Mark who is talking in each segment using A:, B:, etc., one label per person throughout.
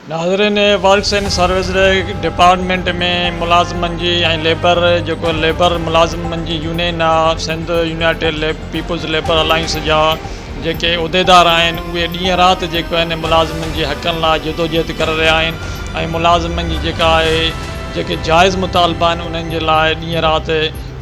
A: ناظرين works and service department ۾ ملازمن جي ۽ ليبر جيڪو ليبر ملازمن جي يونين آ Sindh united peoples labour alliance جا جيڪي عهديدار آهن اهي ڏينهن رات جيڪو آهن ملازمن جي حقن لاء جدوجهد ڪري رهيا آهن ۽ ملازمن جي جيڪا آهي جيڪي جائز مطالبا آهن انهن جي لاء ڏينهن رات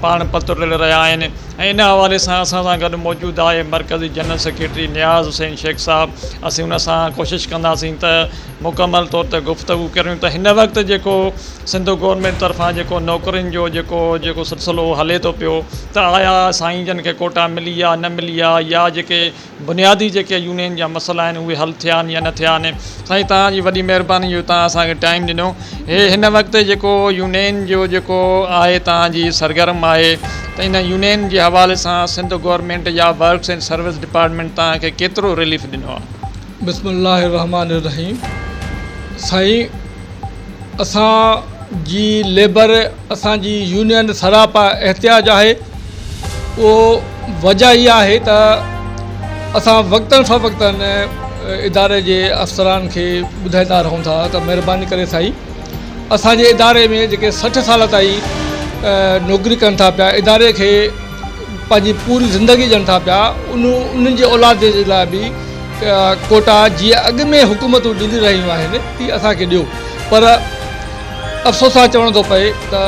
A: پاڻ پتوڙي رهيا آهن ۽ ان حوالي سان اسان سان گڏ موجود آهي مرڪزي جنرل سيڪريٽري نياز حسين شيخ صاحب اسين ان سان ڪوشش ڪنداسين ته مڪمل طور تي گفتگو ڪريون ته هن وقت جيڪو سنڌ گورنمينٽ طرفان جيڪو نوڪرين جو جيڪو جيڪو سلسلو هلي ٿو پيو ته آيا سائين جن کي ڪوٽا ملي آ نه ملي آ يا جيڪي بنيادي جيڪي يونين جا مسئلا آهن اهي حل ٿيا آهن يا نه ٿيا آهن سائين توهان جي وڏي مهرباني جو توهان اسان کي ٽائيم ڏنو هي هن وقت جيڪو يونين جو جيڪو آهي توهان جي سرگرم آهي ته ان يونين جي حوالي سان سنڌ گورنمينٽ يا ورڪس اينڊ سروس ڊپارٽمينٽ توهان کي ڪيترو رليف ڏنو آهي.
B: بسم الله الرحمٰن الرحيم سائين اسان جي ليبر اسان جي يونين سراپا احتجاج آهي اهو وجه اها آهي ته اسان وقتن فوقتن اداري جي افسران کي ٻڌائيندا رهون ٿا ته مهرباني ڪري سائين اسانجي اداري ۾ جيڪي 60 سال تائين نوڪري ڪن ٿا پيا اداري کي پنهنجي پوري زندگي ڏين ٿا پيا ان انهن جي اولاد جي لاء به ڪوٽا جيئن اڳ ۾ حڪومتون ڏينديون رهيون آهن تيئن اسان کي ڏيو پر افسوس سان چوڻو ٿو پئي ته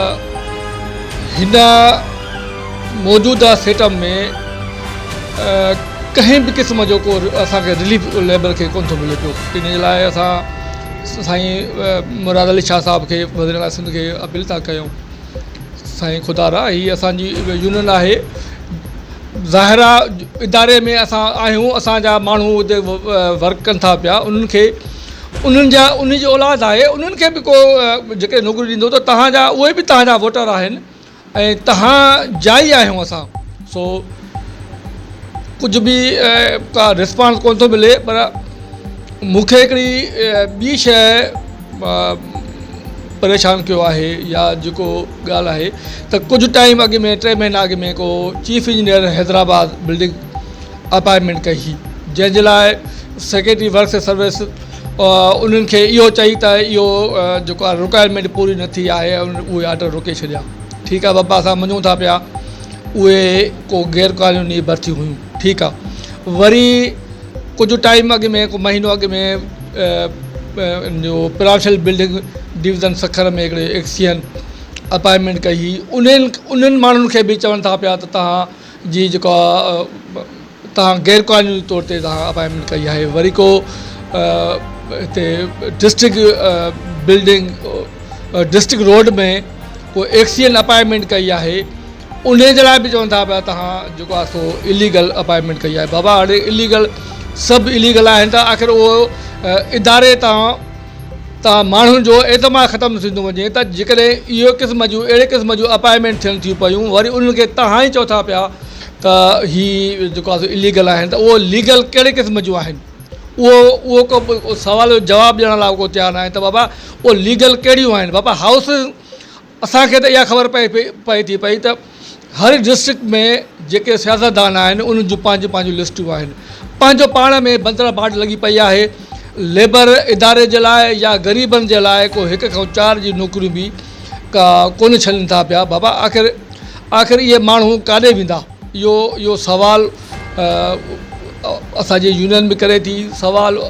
B: هن موجوده سيٽ اپ ۾ ڪنهن به قسم جو ڪو اسان کي رليف ليبر کي ڪونه ٿو ملي پيو ان جي لاء اسان سائين مراد علي شاهه صاحب کي وزير اعليٰ سنڌ کي اپيل ٿا ڪيون سائين خدا را هي اسان جي يونين آهي ظاهر آ اداري ۾ اسان آهيون اسان جا ماڻهو اتي ورڪ ڪن ٿا پيا انهن کي انهن جا انهن جي اولاد آهي انهن کي به ڪو جيڪڏهن نوڪري ڏيندو ته توهان جا اهي به توهان جا ووٽر آهن ۽ توهان جا ئي آهيون اسان سو ڪجهه به ڪا رسپانس ڪونه ٿو ملي پر مون کي هڪڙي ٻي شيء پريشان ڪيو آهي يا جيڪو ڳالهه آهي ته ڪجهه ٽائيم اڳ ۾ ٽي مهينا اڳ ۾ ڪو chief engineer Hyderabad building appointment ڪئي هئي جنهن جي لاء سيڪريٽري ورڪس سروس انهن کي اهو چئي ته اهو جيڪو آهي رڪوائرمينٽ پوري نه ٿي آهي اهي آرڊر روڪي ڇڏيا ٺيڪ آهي بابا اسان مڃون ٿا پيا اهي ڪو غير قانوني ڀرتيون هيون ٺيڪ آهي وري ڪجهه ٽائيم اڳ ۾ ڪو مهينو اڳ ۾ جو پرائونشل بلڊنگ ڊويزن سکر ۾ هڪڙي ايڪسين اپائنٽمينٽ ڪئي هئي انهن انهن ماڻهن کي به چون ٿا پيا ته توهان جي جيڪو توهان غير قانوني طور تي توهان اپائنٽمينٽ ڪئي آهي وري ڪو هتي ڊسٽرڪ بلڊنگ ڊسٽرڪ روڊ ۾ ڪو ايڪسين اپائنٽمينٽ ڪئي آهي انهي جي لاء به چون ٿا پيا توهان جيڪو آهي سو اليگل اپائنٽمينٽ ڪئي آهي بابا هاڻي اليگل سڀ اليگل آهن ته آخر اهو اداري تان تان ماڻهن جو اعتماد ختم ٿيندو وڃي ته جيڪڏهن اهو قسم جون اهڙي قسم جون اپائنٽمينٽ ٿين ٿيون پيون وري انهن کي توهان ئي چئو ٿا پيا ته هي جيڪو آهي سو اليگل آهن ته اهو ليگل ڪهڙي قسم جون آهن اهو اهو ڪو سوال جو جواب ڏيڻ لاء ڪو تيار ناهي ته بابا اهو ليگل ڪهڙيون آهن بابا هائوس اسان کي ته اها خبر پئي پئي ٿي پئي ته هر ڊسٽرڪٽ ۾ جيڪي سياستدان آهن انهن جون پنهنجون پنهنجون لسٽون آهن پنهنجو پاڻ ۾ بندر باٽ لڳي پئي آهي ليبر اداري جي لاء يا غريبن جي لاء ڪو هڪ کان چار جي نوڪريون به ڪا ڪونه ڇڏين ٿا پيا بابا آخر آخر اهي ماڻهو ڪاڏي ويندا اهو اهو سوال اسان جي يونين به ڪري ٿي سوال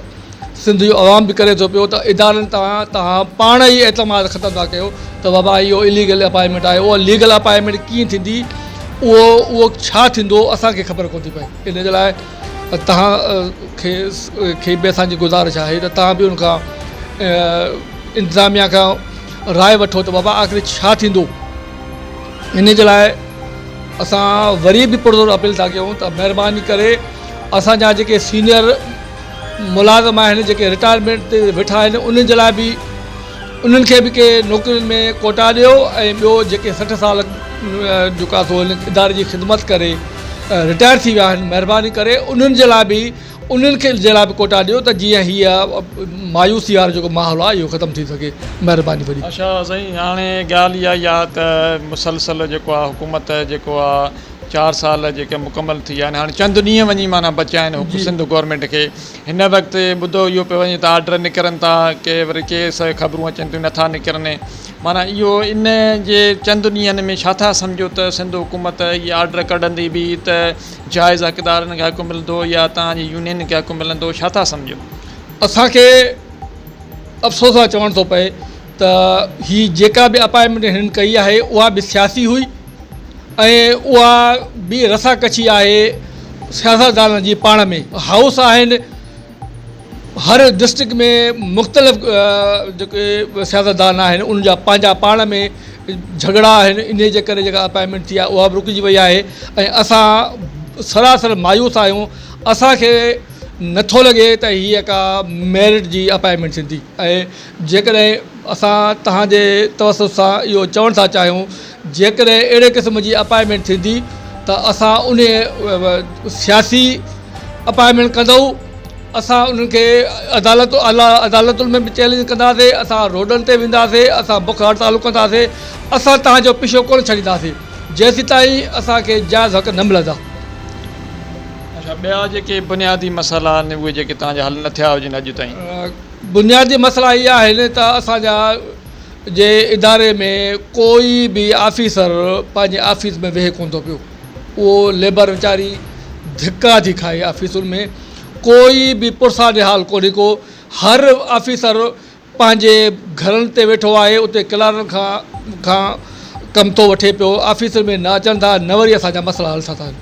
B: سنڌ جو عوام به ڪري ٿو پيو ته ادارن تان توهان پاڻ ئي اعتماد ختم ٿا ڪيو ته بابا اهو اليگل اپائنٽمينٽ آهي اها ليگل اپائنٽمينٽ ڪيئن ٿيندي اهو اهو ڇا ٿيندو اسان کي خبر ڪونه ٿي پئي ان جي لاء توهان کي کي به اسان جي گذارش آهي ته توهان به ان کان انتظاميا کان راء وٺو ته بابا آخر ڇا ٿيندو ان جي لاء اسان وري به پرزور اپيل ٿا ڪيون ته مهرباني ڪري اسان جا جيڪي سينئر ملازم آهن جيڪي رٽائرمينٽ تي ويٺا آهن انهن جي لاء به انهن کي به ڪي نوڪرين ۾ ڪوٽا ڏيو ۽ ٻيو جيڪي 60 سال جيڪو آهي سو هن اداري جي خدمت ڪري رٽائر ٿي ويا آهن مهرباني ڪري انهن جي لاء به انهن کي جي لاء به ڪوٽا ڏيو ته جيئن هيء مايوسي وارو جيڪو ماحول آهي اهو ختم ٿي سگهي مهرباني وڏي.
A: اڇا سائين هاڻي ڳالهه اها ئي آهي ته مسلسل جيڪو آهي حڪومت جيڪو آهي. چار سال جيڪي مڪمل ٿي ويا آهن هاڻي چند ڏينهن وڃي معنيٰ بچيا آهن
B: جي.
A: سنڌ گورنمينٽ کي هن وقت ٻڌو اهو پيو وڃي ته آرڊر نڪرن ٿا ڪي وري ڪي خبرون اچن ٿيون نٿا نڪرن معنيٰ اهو ان جي چند ڏينهن ۾ ڇا ٿا سمجهو ته سنڌ حڪومت اهي آرڊر ڪڍندي به ته جائز حقدارن کي حق ملندو يا توهان جي يونين کي حق ملندو ڇا ٿا سمجهو؟
B: اسان کي افسوس سان چوڻ ٿو پئي ته هي جيڪا به اپائنٽمينٽ هنن ڪئي آهي اها به سياسي هئي ۽ اها به رسا ڪشي آهي سياستدانن جي پاڻ ۾ هائوس آهن هر ڊسٽرڪٽ ۾ مختلف جيڪي سياستدان آهن انهن جا پنهنجا پاڻ ۾ جهڳڙا آهن انهي جي ڪري جيڪا اپائنٽمينٽ ٿي آهي اها به رڪجي وئي آهي ۽ اسان سراسر مايوس آهيون اسانکي نٿو لڳي ته هيء ڪا ميرٽ جي اپائنٽمينٽ ٿيندي ۽ جيڪڏهن اسان توهان جي توسط سان اهو چوڻ ٿا چاهيون جيڪڏهن اهڙي قسم جي اپائنٽمينٽ ٿيندي ته اسان انهي سياسي اپائنٽمينٽ ڪندؤ اسان انهن کي عدالت اعليٰ عدالتن ۾ به چئلينج ڪنداسي اسان روڊن تي وينداسي اسان بک هڙتالون ڪنداسي اسان توهان جو پيڇو ڪونه ڇڏينداسي جيسيتائين اسان کي جائز حق نه ملندا.
A: اڇا ٻيا جيڪي بنيادي مسئلا آهن اهي جيڪي توهان جا حل نه ٿيا هجن اڄ تائين.
B: بنيادي مسئلا اهي آهن ته اسان جا جي اداري ۾ ڪوئي به آفيسر پنهنجي آفيس ۾ ويهي ڪونه ٿو پيو اهو ليبر ويچاري ڌڪا ٿي کائي آفيسن ۾ ڪوئي به پرسان حال ڪونهي ڪو هر آفيسر پنهنجي گهرن تي ويٺو آهي اتي ڪلارن کان کان ڪم ٿو وٺي پيو آفيسن ۾ نه اچن ٿا نه وري اسان جا مسئلا حل ٿا ٿين.